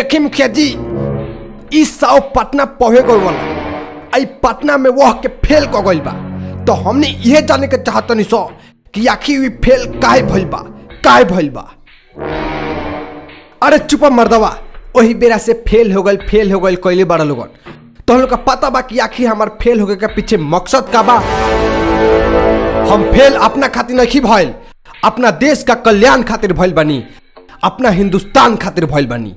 देखी मुखिया जी, इस साव पटना पहुँच गई वाला, आई पटना में वह के फेल क गइल बा। तो हमने यह जाने के चाहतनी सो कि आखिर ई फेल काहे भइल बा, काहे भइल बा। अरे चुप मर्दवा, वही बेरा से फेल हो गइल, फेल हो गइल कइले बड़ा लोगन। तो हम लोग का पता बा कि आखिर हमार फेल होके के पीछे मकसद का बा। हम फेल अपना खातिर नहीं भइल, अपना देश का कल्याण खातिर भइल बानी, अपना हिंदुस्तान खातिर भइल बानी।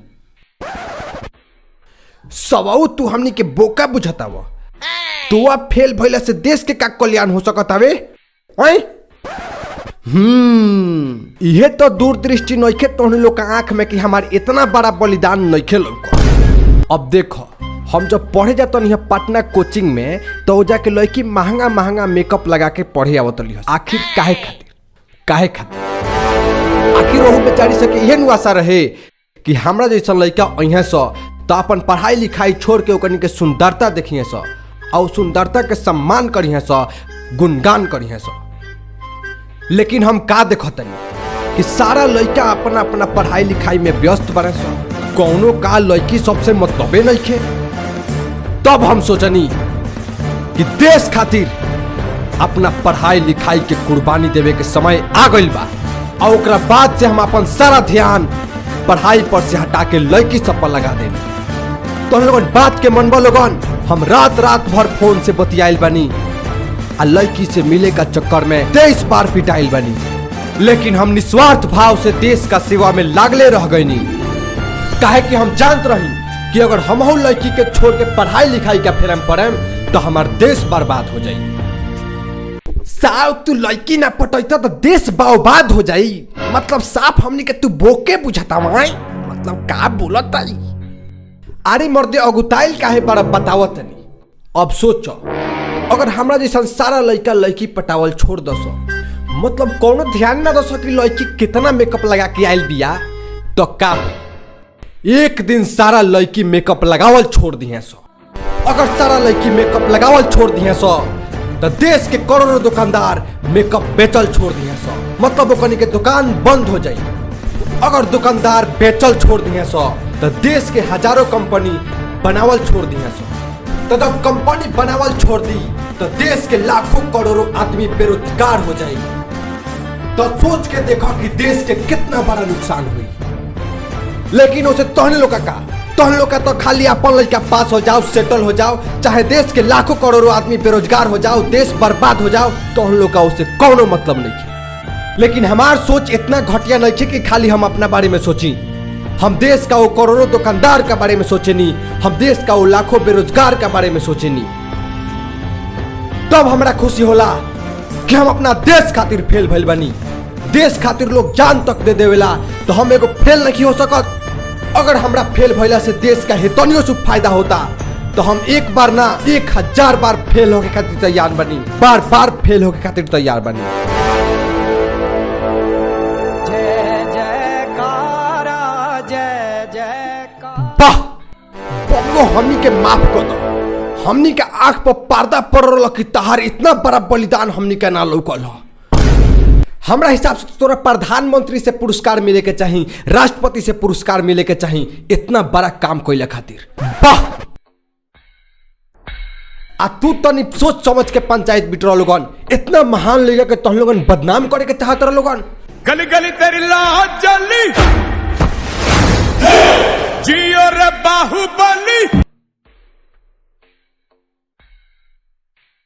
सवाऊ तू हमनी के बोका बुझताव, तू अब फेल भइला से देश के का कल्याण हो सकत हवे? ओए इहे तो दूरदृष्टि नइखे तोहनी लोग का आंख में कि हमार इतना बड़ा बलिदान नइखे लौकत। अब देखो, हम जब पढ़े जातनी है पटना कोचिंग में तो जाके लड़की महंगा महंगा मेकअप लगा के पढ़े आवत रही। आखिर काहे खातिर, काहे खातिर? आखिर ओहू बेचारी से इहे नु आशा रहे कि हमरा जैसन लड़का अइहे स तो अपन पढ़ाई लिखाई छोड़ के ओकनी के सुंदरता देखिए स और सुंदरता के सम्मान करिहे स, गुणगान करिहे स। लेकिन हम का देखतनी कि सारा लड़का अपना अपना पढ़ाई लिखाई में व्यस्त बड़े स, कौनो का लड़की सबसे मतलबे नइखे। तब हम सोचनी कि देश खातिर अपना पढ़ाई लिखाई के कुर्बानी देवे के समय आ गइल बा और ओकरा बाद से हम अपन सारा ध्यान पढ़ाई पर से हटा के लड़की सब पर लगा देनी। तो हम लोगन बात के मनबा लोगन, हम रात रात भर फोन से बतियाइल बानी आ लड़की से मिले का चक्कर में 23 बार पिटाइल बानी। लेकिन हम निस्वार्थ भाव से देश का सेवा में लागले रह गईनी, काहे कि हम जानत रही कि अगर हमहू लड़की के छोड़ के पढ़ाई लिखाई का फेरम पड़ेम तो हमार देश बर्बाद हो जाई। साव तू लड़की ना पटैता तो देश बर्बाद हो जाई। मतलब साफ हमनी के तू बोके बुझाता माई, मतलब का बोलत आई। अरे मर्दे अगुताइल काहे बड़ा बतावत नहीं। अब सोचो अगर हमरा जैसन सारा लड़का लड़की पटावल छोड़ दस, मतलब कोनो ध्यान ना दस कि लड़की कितना मेकअप लगा के आयल बिया, तो का होई? एक दिन सारा लड़की मेकअप लगावल छोड़ दिए सो। अगर सारा लड़की मेकअप लगावल छोड़ दिए सो तो देश के करोड़ों दुकानदार मेकअप बेचल छोड़ दिए सो, मतलब ओकनी के दुकान बंद हो जाई। अगर दुकानदार बेचल छोड़ दिए सो तो देश के हजारों कंपनी बनावल छोड़ दिए सो। तो जब कंपनी बनावल छोड़ दी तो देश के लाखों करोड़ों आदमी बेरोजगार हो जाए। तो सोच के देखो कि देश के कितना बड़ा नुकसान हुई। लेकिन उसे तोहने लोग का, तोहन लोग का तो खाली अपन लड़का पास हो जाओ, सेटल हो जाओ, चाहे देश के लाखों करोड़ों आदमी बेरोजगार हो जाओ, देश बर्बाद हो जाओ, तोहन लोग का उसे कोनो मतलब नहीं है। लेकिन हमार सोच इतना घटिया नहीं है कि खाली हम अपना बारे में सोची। हम देश का वो करोड़ों दुकानदार का बारे में सोचेनी, हम देश का वो लाखों बेरोजगार का बारे में सोचेनी। तब हमरा खुशी होला कि हम अपना देश खातिर फेल भइल बानी। देश खातिर लोग जान तक दे देवेला तो हम एगो फेल नहीं हो सकत। अगर हमरा फेल भइला से देश का हेतनियो से फायदा होता तो हम एक बार ना 1000 बार फेल होके खातिर तैयार बनी, बार बार फेल होके खातिर तैयार बनी। जय जयकारा, जय जयकारा। वाह बबुआ, हमनी के माफ कर दो। हमनी के आंख पर पर्दा पड़ रहा कि तहार इतना बड़ा बलिदान हमनी के ना लौकल ह। हमरा हिसाब से तोरा प्रधानमंत्री से पुरस्कार मिले के चाही, राष्ट्रपति से पुरस्कार मिले के चाही, इतना बड़ा काम कइला खातिर। वाह आ तू तनी सोच समझ के पंचायत बिटरा लोगन, इतना महान लीडर के तहन लोगन बदनाम करे के चाहत रह लोगन। गली गली तेरी लाज जली, जियो रे बाहुबली।